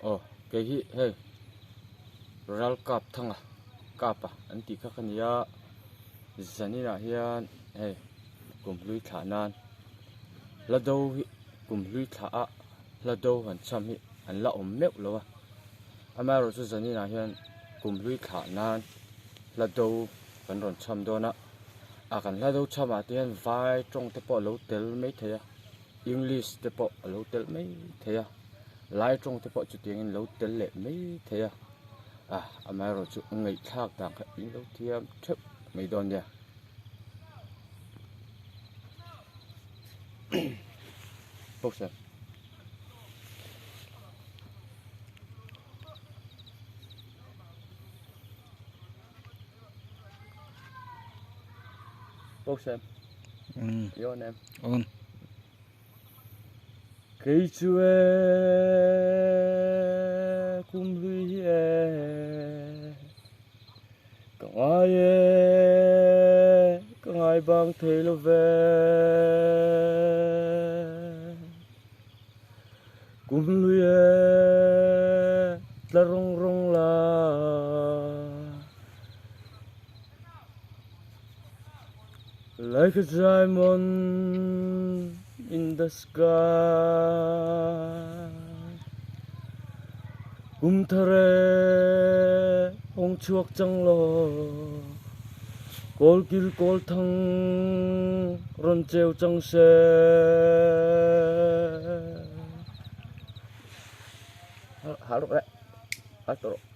Aw kei hi hei ral kap thanga kap a an tih kha ka ni a zaninah hian hei kum hlui thlah nan hla do hi kum hlui thlah a hla do han cham hi an la awm meuh lo a amaherawhchu zaninah hian kum hlui thlah nan hla do kan rawn cham dawn a a kan hla do cham ah te hian vai tawng te pawh a lo tel maithei a english te pawh a lo tel maithei a lai tawng te pawh chutiangin lo tel leh maithei a ah amaherawhchu ngaihthlak dan kha in lo thiam theuh mai dawn nia. Boxer. Boxer. Mm. Your name. On. Kei chu e kum hlui hi e ka ngai e ka ngai bang thei lo ve kum hlui e tla rawng rawng la Like a diamond in the sky Kum thar e hong chhuak chang law Kawl kil kawl thang rawn cheu chang se Hal rawh le, hal tawh rawh.